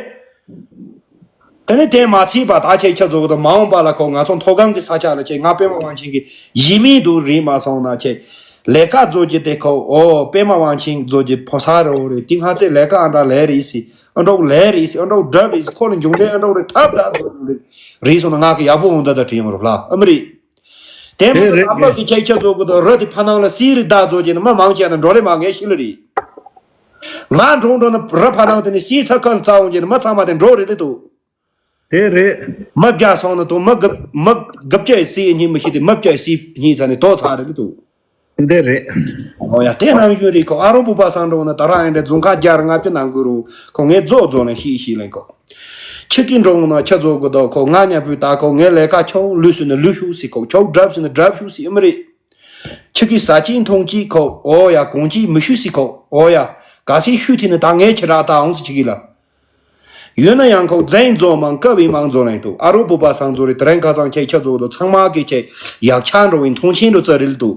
དེ་ནི་དེ་མ་ཚད་པ་ད་ཁྱེད་ཁྱེད་ཚོ་གི་དོ་མ་འོངས་པ་ལ་ཁོ་ང་ཚོ་མཐོ་སྒང་གི་ས་ཆ་ལ་ཁྱེད་ང་པད་མ་དབང་ཆེན་གི་ཡིན་མིན་འདུག་རིས་མ་སོང་ན་ཁྱེད། ལས་ཀ་བཟོ་རྒྱུ་དེ་ཁོ་ཨོ་པད་མ་དབང་ཆེན་བཟོ་རྒྱུ་ཕོ་གསར་རོ་རེད། དེ་སྔ་ཚེ་ལས་ཀ་ཨ་འདྲ་ལས་རེད་སི་ཨ་འདྲ་ལས་རེད་སི་ཨ་འདྲ་སྒྲུབ་རེད་སི་ཁོ་ལ་འབྱུང་འབྲས་ཨ་འདྲ་རེད་ཐབས་ད་བཟོ་རེད། རེད་སོང་ན་ང་གི་ཡག་པོ་འོང་ད་ད་དྲན་མ་རུབ་ལ་ཨ་མི་རེད། དེ་མི་རེད་ཚོ་ད་པ་གི་ཁྱེད་ཁྱེད་ཚོ་གི་ད་རི་དེ་ཕ་ནང་ལ་སི་རི་ད་བཟོ་རྒྱུ་ནི་མ་མང་ཆེ་ན་འགྲོ་ལེ་མ་ངས་ཤི་ལ་རེད། ང་འགྲོ་འགྲོ་ན་རི་ཕ་ནང་དེ་ནི་སི་ཚ་ཁ་ལ་རྩ་འོང་རྒྱུ་ནི་མ་ཚང་མ་དེ་འགྲོ་རེད་ལེ་དུ། དེ་རེད། མི་བརྒྱ་སོང་ན་དུང་མི་དགུ་མི་དགུ་བཅུ་སྲིད་གཉིས་མི་ཤི་དེ་མི་བརྒྱ་སྲིད་གཉིས་ཚ་ནས་དོ་ཚ་རེད་མི་འདུག་འདི་རེད། ཨོ་ཡ་དེ་ནང་བཞིན་རེད་ཁོ་ཨ་རོ་བུ་པ་སང་འགྲོ་ན་ད་རང་ཡིན་འདྲ་རྫོང་ཁ་རྒྱ་ར་ལྔ་བཅུ་ནང་དགོས་རུ་ཁོ་ངས་རྫོགས་རྫོགས་ནས་ཤི་ཤི་ལེན་ཁོ། ཆི་ཀི་འགྲོ་ན་ཆི་རྫོགས་དགོས་དོ་ཁོ་ང་ཉ་བུ་ད་ཁོ་ངའི་ལས་ཀ་ཆོག་ལུས་སུ་ནས་ལུས་ཤུགས་སྲིད་ཁོ་ཆོག་སྒྲབ་སུ་ནས་སྒྲབ་ཤུགས་སྲིད་ཨེ་མི་རེད། ཆི་ཀི་ཟ་ཅིང་འཐུང་ཅིང་ཁོ་ཨོ་ཡ་གོང་ཅིང་མི་ཤུགས་སྲིད་ཁོ་ཨོ་ཡ་ག་སྲིད་ཤུགས་ཐི་ནས་ད་ངའི་ཁྱི་ར་ད་འོང་སི་ཆི་ཀི་ལ། ཡོད་ན་ཡང་ཁོ་འཛིན་རྫོང་མང་ཀ་བའི་མང་རྫོང་ལ་ཡིན་འདུག་ཨ་རོ་བུ་པ་སང་རྫོང་རེད། དེ་རིང་ཁ་སང་ཁྱེད་ཁྱེད་ཚོ་དང་ཚང་མ་གི་ཁྱེད་ཡག་ཆ་འགྲོ་བའི་མཐོང་ཆེན་འགྲོ་རྩ་རེད་འདུག་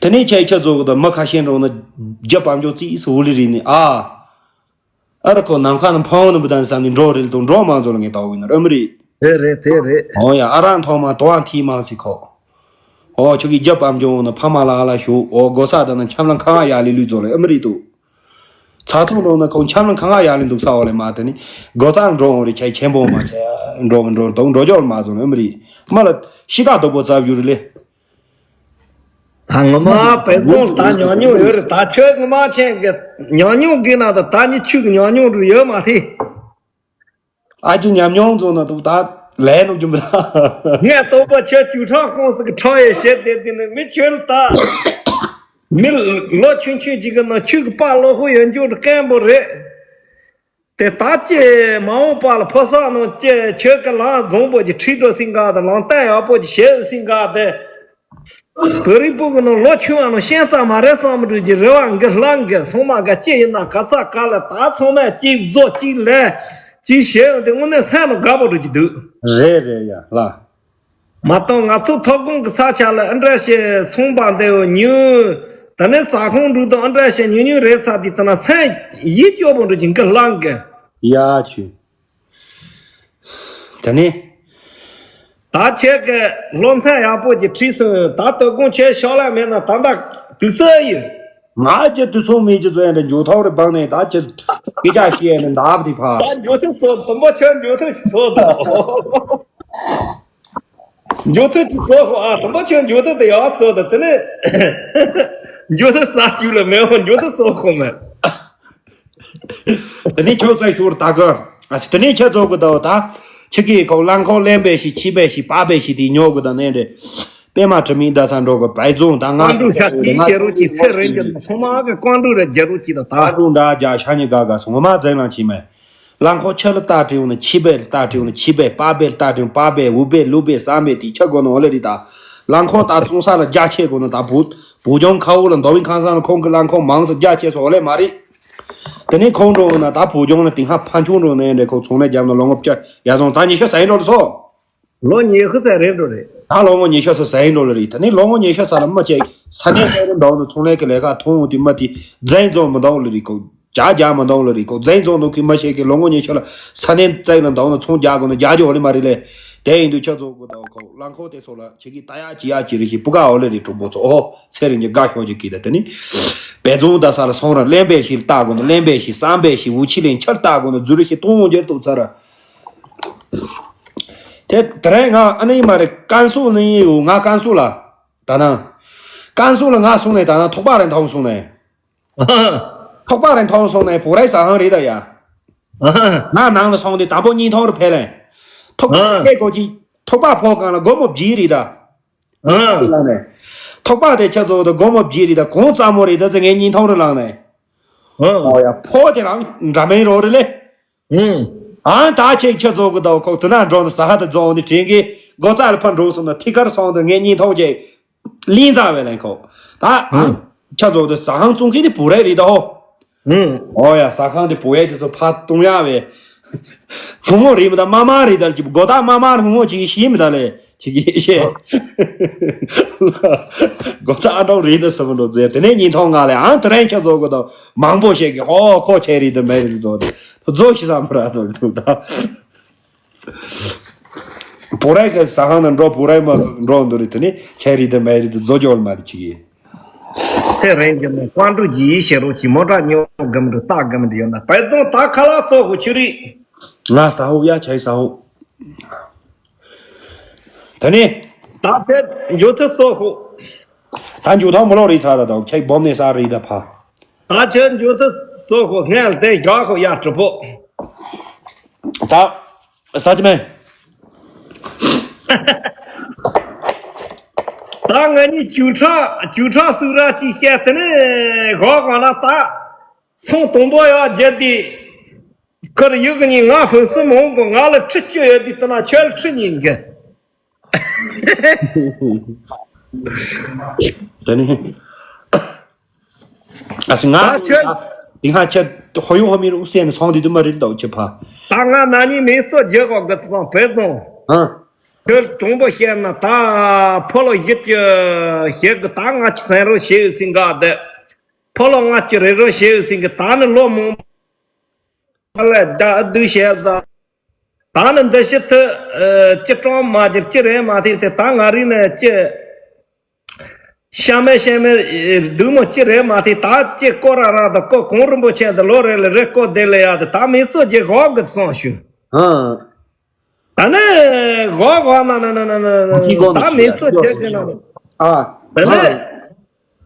དེ་ནས་ཁྱེད་ཁྱེད་ཚོ་དང་མི་ཁ་ཤས་འགྲོ་ན་རྒྱ་བམ་ཅོག་རྩིས་སུ་འུ་ལི་རི་ནི་ཨ། ཨ་ར་ཁོ་ནམ་མཁའ་ན་འཕང་ནི་བུ་དང་བསམ་ནི་འགྲོ་རེད་འདུག་འགྲོ་མང་ཚོ་ལ་ངས་དག་བིན་ན་ར་མི་རེད། དེ་རེད་དེ་རེད། ཨོ་ཡ་ཨ་རང་ཐོག་མ་དོ་བང་ཐིས་མང་སི་ཁོ། ཨོ་ཁྱོད་ཀྱི་རྒྱབ་བམ་ཅུང་ན་ཕ་མ་ལ་ཨ་ལ་ཞུ། ཨོ་སྒོ་ས་དང་ན་འཆམ་ལ་ཁང་ཡག་ལི་ལུས་ཚོ་ལ་ཨ་མི་རི་ཏུ། ཚ་ཚོང་འགྲོ་ན་ཁོང་འཆམ་ལ་ཁང་ཡག་ལི་འདུག་ས་འོ་ལེ་མ་དེ་ནི་སྒོ་ཙང་འགྲོ་འོང་རེ་ཆ་ཆེན་པོ་མ་ཆ་འགྲོ་འགྲོ་དང་འགྲོ་ཅོག་མ་ཚོ་ལ་ཨ་མི་རི་མ་ལ་ཤི་ཁ་དོག་པོ་ཙབ་ཡུ་རི་ལེ། ད་ངོ་མ་དཔེ་བཟང་ད་ཉོ་ཉོ་ཡོད་རེད། ད་ཁྱོད་ངོ་མ་ཆེན་གི་ཉོ་ཉོ་གི་ན་ད་ད་ནི་ཆུ་གི་ཉོ་ཉོ་རུ་ཡོད་མ་ཐི། ཨ་ཅི་ཉམས་མྱོང་བཟོ་ན་དུ་ད་ལས་ནུག་རྒྱུ་མི་ད། ངས་རྟོགས་པ་ཁྱོད་ཅུ་ཁྲག་ཁོངས་སུ་གི་ཁྲག་ཡེ་བྱེད་དེ་དེ་ནི་མི་ཁྱོད་ལ་ད། མི་ལོ་ཆུང་ཆུང་ཅིག་གི་ནང་ཆུ་གི་པགས་ལོ་ཧུ་ཡོད་རྒྱུ་དཀོན་པོ་རེད། དེ་ལྟ་ཅི་མ་འོངས་པ་ལ་ཕོ་གསར་ནང་ཅི་ཆོས་ཀྱི་ལམ་བཟང་པོ་ཅིག་ཁྲིད་འགྲོ་སྲིད་འགའ་དང་ལམ་སྟོན་ཡག་པོ་ཅིག་བྱེད་སྲིད་འགའ་དེ། བོད་རིགས་པོ་གི་ནང་ལོ་ཆུང་བ་ནང་ཤེས་ས་མ་རེད་བསམ་འགྲོ་གི་རེ་བ་འགི་ལྷང་གི་སོང་མ་ག་ཅི་ཡིན་ན་ག་ཚ་ག་ལ་ད་ཚང་མས་ཅིག་བཟོ་ཅིག་ལས་ཅིག་བྱེད་འོང་དེ་དངོས་གནས་སེམས་ལ་དགའ་པོ་འགྲོ་གི་འདུག་རེད་རེད་ཡ་ལ། མ་གཏོགས་ང་ཚོ་ཐོག་ཁོངས་ཀྱི་ས་ཆ་ལ་ཨ་འདྲ་ཞིག་སོང་པ་འདི་ཉུ། ད་ནི་ས་ཁོངས་འགྲུལ་དང་ཨ་འདྲ་ཞིག་ཉུ་ཉུ་རེད་ཚ་དེ་ལྟ་ན་སེམས་ཡིད་སྐྱོ་པོ་འགྲོ་གི་འགི་ལྷང་གི་ཡ་ཆུ། ད་ནི། ད་ཁྱེད་ཀྱི་སློབ་ཚན་ཡག་པོ་ཅིག་ཁྲིད་སོང་། ད་དོ་དགོང་ཁྱེད་ཤོག་ལ་མེད་ན་ད་ལྟ་དུས་ཚོད་ཡོད། ང་ཅི་དུས་ཚོད་མེད་ཅི་ཚོད་ཡང་འདྲ་འཇུ་ཐོག་རེ་བང་ནས་ད་ཅི་སྐད་ཆ་བཤད་ནས་འདབ་དེ་ཕ། ད་འཇུ་ཐུག་སོ་དུམ་པ་ཁྱོད་འཇུ་ཐུག་སོ་ད། འཇུ་ཐུག་ཅིག་སོ་ཧོ་ཨ་དུམ་པ་ཁྱོད་འཇུ་ཐུག་དེ་ཡག་སོ་ད་དེ་ནས། འཇུ་ཐུག་ས་བཅུ་ལ་མེད་འོ་འཇུ་ཐུག་སོ་ཁོ་མེད། དེ་ནས་ཁྱོད་ཚོས་ཤོར་ད་གར། ཨ་ཙི་དེ་ནས་ཁྱེད་ཚོ་གི་ད་ད། ཁྱི་གི་ཁོ་རླངས་འཁོར་ལེན་པའི་ཞིག་ཁྱི་པའི་ཞིག་པ་པའི་ཞིག་དེ་ཉོ་གི་ད་ནས་རེད། པད་མ་དྲི་མེད་ཟླ་ས་འགྲོ་གི་བའི་རྫོང་ད་ང་ཀོང་ཀྲུག་ཤ་དེའི་ཤེ་རོ་ཅི་ཚེ་རིང་གི་ཚང་མ་གི་ཀོང་ཀྲུག་ར་རྒྱ་རུ་ཅི་ད་ད། ཀོང་ཀྲུག་འདྲ་རྒྱ་ཤ་ཉི་ག་ག་སོང་ངོ་མ་རྫས་ལང་ཅི་མེད། རླངས་འཁོར་ཁྱི་ལ་ལྟ་དྲི་འོང་ན་ཁྱི་པའི་ལ་ལྟ་དྲི་འོང་ན་ཁྱི་པའི་པ་པའི་ལ་ལྟ་དྲི་འོང་པ་པའི་འུ་པའི་ལུ་པའི་བསམ་པའི་དེ་ཁྱི་དགོ་ནོ་ལེ་རི་ད། རླངས་འཁོར་ད་བཙོང་ས་ལ་རྒྱ་ཆེ་དགོ་ན་ད་བུ་བུ་ལྗོངས་ཁ་འུ་ལ་མདོ་དབུས་ཁམས་སངས་ལ་ཁོང་གི་རླངས་འཁོར་མང་ས་རྒྱ་ཆེ་སོ་ལེ་མ་རེད། དེ་ནས་ཁོང་འགྲོ་ན་ད་བུ་ལྗོངས་ལ་དེང་ཧ་ཕན་ཆུང་འགྲོ་ནས་འདྲེ་ཁོ་ཚོང་ལས་རྒྱབ་ན་ལོ་ངོ་བཅུ་ཡ་སོང་ད་ཉི་ཤུ་ཟ་ཡིན་འགྲོ་ལ་སོ། ལོ་ཉི་ཤུ་ཟ་རེད་འགྲོ་རེད། ད་ལོ་ངོ་ཉི་ཤུ་ཟ་ཟ་ཡིན་འགྲོ་ལ་རེད། ད་ནི་ལོ་ངོ་ཉི་ཤུ་ཟ་ལ་མ་བཅད་ས་གནས་ཚོ་རེ་འདོགས་ནས་ཚོང་ལས་ཀྱི་ལས་ཀ་མཐོང་འོང་དུས་མ་དེ་རྫས་འཛོམས་མི་འདོགས་ལ་རེད་ཁོ། རྒྱ་རྒྱ་མི་འདོགས་ལ་རེད་ཁོ། རྫས་འཛོམས་འདོགས་ཁི་མ་ཤེས་ཀྱི་ལོ་ངོ་ཉི་ཤུ་ལ་ས་གནས་ཚོ་ལ་འདོགས་ནས་ཚོང་རྒྱག་དགོས་ན་རྒྱ་རྒྱ་འོ་ལེ་མ་རེད་ལེ། དེ་ཡིན་དུས་ཁྱོད་ཚོ་གི་འདོགས་ཁོ་རླངས་འཁོར་དེ་ཚོ་ལ་ཆེ་གི་ད་ཡ་ཅི་ཡ་ཅི་རེ་ཞིག་སྤུ་ག་འོ་ལེ་རེད་གྲོགས་པོ་ཚོ། ཨོ་ཚེ་རིང་གི་དགའ་ཤོག་ཅིག་གི་ད་དེ་ནི། བལ་རྫོང་ད་ས་ལ་སོང་ར་གླེན་པའི་ཞིག་ལྟ་དགོས་ན་གླེན་པའི་ཞིག་བསམ་པའི་ཞིག་འུ་ཆི་ལེན་ཆར་ལྟ་དགོས་ན་ཛུ་རི་ཞིག་གཏོང་འོང་རྒྱུར་གཏུག་ཚར་ར། དེ་དེ་རིང་ང་ཨ་ནི་མ་རེད་ཀན་སུའུ་ནི་ཡོད་ང་ཀན་སུའུ་ལ། ད་ནང་། ཀན་སུའུ་ལ་ང་སོང་ནས་ད་ནང་ཐོག་པ་རེ་འཐོང་སོང་ནས། ཐོག་པ་རེ་འཐོང་སོང་ནས་བུ་རའི་ཟ་ཧང་རེད་ད་ཡ། ང་ནང་ལ་སོང་དུས་དང་པོ་གཉིས་མཐོང་རུ་ཕེབས་ལེ། ཐོག་པ་ཨ། ཁྱེད་ཀོ་ཅི། ཐོག་པ་ཕོ་གང་ལ་སྒོར་མོ་བརྒྱད་རེད་ད། ཨ། ལགས་ནས། ཐོག་པ་དེ་ཁྱེད་ཚོ་དུ་སྒོར་མོ་བརྒྱད་རེད་ད་གོང་ཙམ་མོ་རེད་ད་ཟེར་ངས་གཉིས་མཐོང་རུ་ལངས་ནས། ཨ། ཨོ་ཡ་ཕོ་དེ་རང་འདྲ་མིན་རོ་རེད་ལེ། ཨང་ད་ཁྱེད་ཁྱེད་ཚོ་གི་ད་ཁོ་དུ་ན་འགྲོ་ནས་ཟ་ཧ་ད་རྫོང་ནས་དྲན་གི་སྒོ་རྩ་ལ་ཕར་འགྲོ་སོང་ན་ཐི་ཁར་སོང་དུ་ངས་གཉིས་མཐོང་ཅེས། ལིང་ཙང་བས་ལན་ཁོ། ད་ཨང་། ཁྱེད་ཚོ་དུ་ཟ་ཧང་བཙོང་མཁན་དེ་བུ་རའི་རེད་ད་ཧོ། ཨང་། ཨོ་ཡ་ཟ་ཁང་དེ་བུ་ཡའི་དེ་ཚོ་ཕ་གཏོང་ཡ་བས། བུ་མོ་རེད་མི་ད་མ་མ་རེད་ད་ཅི་སྒོ་ད་མ་མ་རེད་བུ་མོ་ཅིག་ཤེས་མི་ད་ལེ་ཅིག་ཤེས། སྒོ་ད་ཨ་འདྲ་རེད་ད་ཟ་མི་འགྲོ་ཟེར་དེ་ནས་གཉིས་མཐོང་ང་ལེ་ཨང་དེ་རིང་ཁྱེད་ཚོ་གི་ད་མང་པོ་ཞིག་གི་ཧོ་ཁོ་ཆེ་རེད་ད་མེད་རེད་ཚོ་དེ་ཚོ་ཤི་ས་མ་ར་ཚོ་ད། བུ་རའི་གི་ཟ་ཁང་ནང་འགྲོ་བུ་རའི་མ་འགྲོ་འདུག་རེད་དེ་ནི་ཆེ་རེད་དེ་མེད་རེད་དེ་བཟོ་སྐྱོར་མ་རེད་ཅིག་ཡིན། དེ་རིང་གི་ནི་ཀོང་ཀྲུག་གི་ཡིད་བྱེད་རོགས་ཀྱི་མོ་ཊ་ཉོ་གམ་འདུག་ལྟ་གམ་འདུག་ཡོད་ན་བལ་བཟང་ད་ཁ་ལག་སོགས་ཀྱི་ཆུ་རིགས། ང་ཟ་ཧོ་ཡ་ཆའི་ཟ་ཧོ། དེ་ནི། ད་ཕེབས་འགྱོ་ཐུབ་སོགས་ཧོ། ད་འགྱོ་ཐང་མོ་ལོ་རེད་ཚར་ད་དང་ཆའི་སྦོམ་ནས་ས་རེད་ད་ཕ། ད་ཁྱོད་འགྱོ་ཐུབ་སོགས་ཧོ་ངས་དེ་བཞག་ཧོ་ཡ་གྲུ་པོ། ད། ས་ཅི་མེ། ད་ང་གཉིས་ཅུ་ཁྲག་ཅུ་ཁྲག་སུ་ར་ཅིག་བཤད་དེ་ནས་གོ་གོ་ན་ད་སོང་དང་པོ་ཡག་རྒྱལ་དེ་ཁར་ཡུག་གཉིས་ང་ཧྥུན་སི་མོང་གོ་ང་ལ་ཁྲི་བཅུ་ཡོད་དེ་ལྟ་ན་ཁྱོད་ལ་ཁྲི་གཉིས་འགན། དེ་ནས། ཨ་སི་ང་། ད་ཁྱོད། དེ་སྔ་ཁྱེད་ཧོ་ཡོ་ཧོ་མི་རུ་སེ་ནས་སོང་དེ་དུ་མ་རིལ་དོ་ཁྱེད་ཕ། ད་ང་ན་ནི་མི་སོ་རྒྱག་གོ་གི་སོང་བས་དང་། ཨ། ཁྱོད་གྲོང་པོ་བཤད་ན་ད་ཕོ་ལོ་ཡིད་ཀྱི་ཞེ་གི་ད་ང་ཅི་སེང་རོ་ཞེ་ཡོད་སིང་ག་དེ། ཕོ་ལོ་ང་ཅི་རེ་རོ་ཞེ་ཡོད་སིང་གི་ད་ནི་ལོ་མང་པོ་ལ་ད་ཨ་དུ་བཤད་ད། ད་ནི་འདི་ཕྱི་ཐུ་ཨ་ཅི་གྲོང་མ་ཅི་ཅི་རེད་མ་ཐེ་དེ་ད་ང་རིག་ནས་ཅི། ཤ་མེད་ཤ་མེད་སྡུག་མོ་ཅི་རེད་མ་ཐེ་ད་ཅི་ཀོ་ར་ར་དང་ཀོ་གུང་རིན་པོ་ཆེ་དང་ལོ་རེ་ལ་རེ་ཀོ་དེ་ལ་ཡ་དེ་ད་མི་ཚོ་རྗེས་འགོག་གི་སོང་ཞུ། ཨང་། ད་ནི་འགོག་འགོག་ན་ན་ན་ན་ན་ད་མི་ཚོ་རྗེས་གི་ན། ཨ། ད་ནི་ཨང་།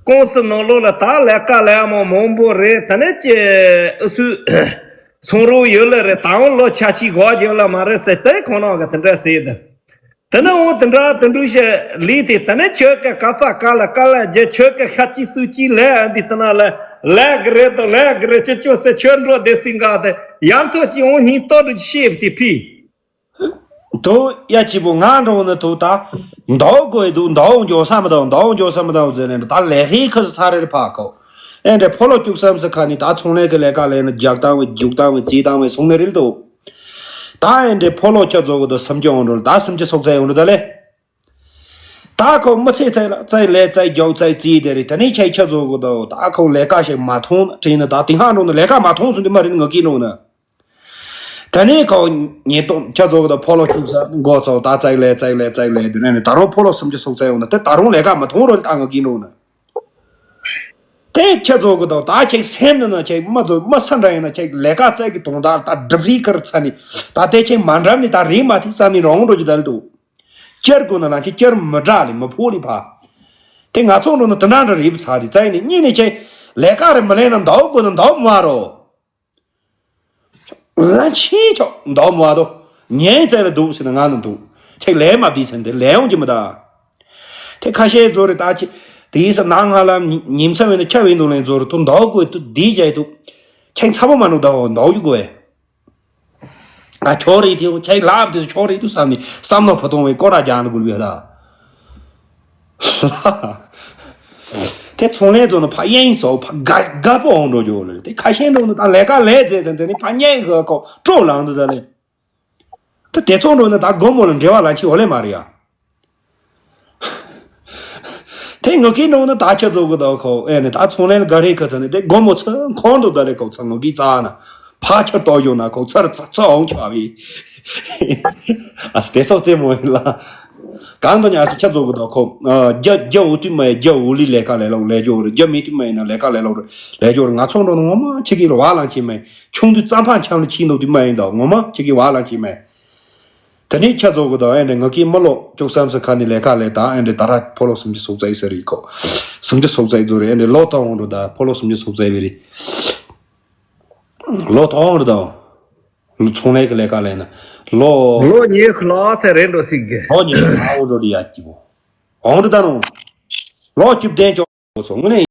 ཀུང་སི་ནང་ལོགས་ལ་ད་ལས་ཀ་ལས་མོ་མང་པོ་རེད། ད་ནི་ཅི་ཨུ་སུ་ཚོང་རོགས་ཡོད་ལ་རེད། ད་འོང་ལོ་ཆ་ཆི་འགོག་ཡོད་ལ་མ་རེད་ཟེར་ཏེ་ཁོང་རང་གི་དེ་འདྲ་ཟེར་ད། དེ་ནས་འོང་དེ་འདྲ་དེ་འདྲ་བཤད་ལི་དེ་དེ་ནས་ཁྱོད་ཀྱི་ཀ་ས་ཀ་ལ་ཀ་ལ་རྒྱ་ཁྱོད་ཀྱི་ཤ་ཅི་སུ་ཅི་ལས་འདི་དེ་ན་ལ་ལས་གི་རེད་དོ་ལས་གི་རེད་ཅི་ཅོ་ཟེར་ཁྱོད་འགྲོ་དེ་སྲིད་འགག་དེ་ཡང་ཐོག་ཅི་འོང་སྙིང་ཏོག་འདྲ་ཅི་ཤེས་པ་དེ་ཕི། དོ་ཡ་ཅི་པོ་ང་འགྲོ་ནི་དོ་ད་མདོག་དགོས་འདུག་མདོག་འགྱོ་ས་མི་འདུག་མདོག་འགྱོ་ས་མི་འདུག་ཟེར་ནས་ད་ལས་ཧི་ཁ་ས་ཚ་རེར་ཕ་ཁོ་ཨེ་འདྲ་ཕོ་ལོ་བཅུག་བསམ་སི་ཁ་ནི་ད་ཚོང་ལས་ཀྱི་ལས་ཀ་ལས་ན་རྒྱག་བཏང་བའི་རྒྱུག་བཏང་བའི་རྩིས་བཏང་བའི་སོང་ནི་རིལ་དོ། ད་ཨེ་འདྲའི་ཕོ་ལོ་ཁྱོད་ཚོ་གི་དོ་སུམ་ཅུ་འོང་འགྲོ་ལ་ད་སུམ་ཅུ་སོག་ཚའི་འོང་འགྲོ་ད་ལེ། ད་ཁོ་མི་ཚེ་ཚའི་ལ་ཚའི་ལས་ཚའི་རྒྱའུ་ཚའི་རྩིས་དེ་རེད། ད་ནི་ཁྱེད་ཁྱོད་ཚོ་གི་དོ་ད་ཁོ་ལས་ཀ་ཞིག་མ་མཐོང་དྲིས་ནི་ད་དེང་ཧང་འགྲོ་ནི་ལས་ཀ་མ་མཐོང་སུ་འདི་མ་རིན་ངག་གི་འགྲོ་ནི། ད་ནི་ཁོ་ཉེ་དོ་ཁྱོད་ཚོ་གི་དོ་ཕོ་ལོ་ཁྱོད་ཚ་མགོ་ཚོ་ད་ཚའི་ལས་ཚའི་ལས་ཚའི་ལས་དེ་ནི་ད་རུང་ཕོ་ལོ་སུམ་ཅུ་སོག་ཚའི་འོང་ནི་དེ་ད་རུང་ལས་ཀ་མ་མཐོང་རོ་ད་ངག་གི་འགྲོ་ནི། དེ་ཁྱེད་ཚོ་གི་དོ་ད་ཁྱེད་སེམས་ནི་ན་ཁྱེད་མ་ཚོ་མ་ས་འདྲ་ཡིན་ན་ཁྱེད་ལས་ཀ་བཙལ་གི་དོན་དག་ད་སྒྲུབ་རིགས་ཁར་ཚ་ནི་ད་དེ་ཁྱེད་མ་འགྲམ་ནི་ད་རིགས་མ་ཐིག་ས་ནི་རོང་འགྲོ་གི་ད་ལི་འདུག་ཅར་དགོས་ན་ལ་ཁྱེད་ཅར་མི་འདྲ་ལི་མི་ཕོ་ལི་ཕ། དེ་ང་ཚོ་འགྲོ་ན་དེ་འདྲ་འདྲ་རིགས་ཚ་དི་བཙལ་ནི་གཉིས་ནི་ཁྱེད་ལས་ཀ་རེ་མི་ལས་ན་འདའོ་དགོས་ན་འདའོ་མ་རོ། ལ་ཆེ་ཆོག་འདའོ་མ་དོ། ཉན་བཙལ་ལ་འདུག་ཟེར་ན་ང་ནི་འདུག་ཁྱེད་ལས་མ་བསྡད་ཟེར་ན་དེ་ལས་ཡོང་གི་མི་ད། དེ་ཁ་ཤས་ཚོ་རེ་ད་ཅི། དེའི་ས་ནང་ང་ལ་ཉིན་མཚམས་ཡིན་ན་ཁྱབ་ཡིན་འདུག་ལན་ཚོ་རེ་དུ་འདའོ་དགོས་དུ་བསྡད་བྱས་དུ། ཁྱེད་ཚ་པོ་མ་འདུག་ད་འོ་འདའོ་ཡུ་དགོས། ང་ཆོག་རེད་དེ་ཁྱེད་ལབ་དེ་ཆོག་རེད་དུ་བསམ་ནས་བསམ་ནོ་བུ་ཐོང་བའི་སྐོར་ར་རྒྱག་ནི་དགོས་པས་ད། དེ་ཚོང་ལས་ཚོ་ནི་ཕ་གཡས་སོ་ཕ་དགའ་དགའ་པོ་འོང་འགྲོ་རྒྱུ་ལ་དེ་ཁ་ཤས་འགྲོ་ནི་ད་ལས་ཀ་ལས་ཟེར་ཟེར་དེ་ནི་ཕ་གཡས་གི་ཁོ་སྤྲོ་ལངས་འདུག་ད་ལས། ད་དེ་ཚོ་འགྲོ་ནི་ད་སྒོར་མོ་ལ་འབྲེལ་བ་ལ་ཁྱི་འོ་ལེ་མ་རེད་ཡ། དེ་ངག་གི་འགྲོ་ནི་ད་ཁྱི་ཚོ་གི་ད་ཁོ་ཨེ་ནི་ད་ཚོང་ལས་ལ་དགའ་རེས་ཁ་ཚ་ནི་དེ་སྒོར་མོ་ཚོ་འཁོར་འདུག་ད་ལས་ཁོ་ཚོ་ངག་གི་རྩ་ན་ཕ་ཁྱི་ཏོ་ཡོང་ན་ཁོ་ཚར་ཚ་ཚ་འོང་ཆ་བི། ཨ་སི་དེ་ཚོ་རྩེ་མོ་ཡིན་ལ། གང་དུ་ཉལ་སི་ཆ་ཚོ་གི་དོ་ཁོ། རྒྱ་རྒྱ་འུ་ཏི་མ་ཡི་རྒྱ་འུ་ལི་ལས་ཀ་ལས་ལོག་ལས་ཇོ་རུ་རྒྱ་མི་ཏི་མ་ཡི་ན་ལས་ཀ་ལས་ལོག་རུ་ལས་ཇོ་རུ་ང་ཚོ་འགྲོ་ནི་ངོ་མ་ཆི་གི་ལ་བ་ལང་ཆི་མ་ཡི་ཆུང་དུས་རྩམ་ཕང་ཆང་ལ་ཆི་འདུག་ཏི་མ་ཡི་འདོ་ངོ་མ་ཆི་གི་བ་ལང་ཆི་མ་ཡི། དེ་ནི་ཆ་ཚོ་གི་དོ་ཨེ་འདྲ་ངག་གི་མི་ལོ་བཅུ་གསུམ་སི་ཁ་ནི་ལས་ཀ་ལས་ད་ཨེ་འདྲ་ད་ར་ཕོ་ལོ་སུམ་ཅུ་སོག་ཙའི་ཟེར་རི་ཁོ། སུམ་ཅུ་སོག་ཙའི་ཛོ་རི་ཨེ་འདྲ་ལོ་ཏོ་འོང་རུ་ད་ཕོ་ལོ་སུམ་ཅུ་སོག་ཙའི་བི་རི། ལོ་ཐོང་རུ་དང་། ཚོང་ལས་ཀྱི་ལས་ཀ་ལས་ན། ལོ། ལོ་ཉི་ཤུ་ལྷག་ཙམ་རེད་འགྲོ་སྲིད་གི། ལོ་ཉི་ཤུ་ལྷག་འགྲོ་རི་ཡ་སྐྱིད་པོ། འོང་རུ་ད་ནོ། ལོ་བཅུ་བདུན་ཅོག་ཚོ་དངོས་གནས།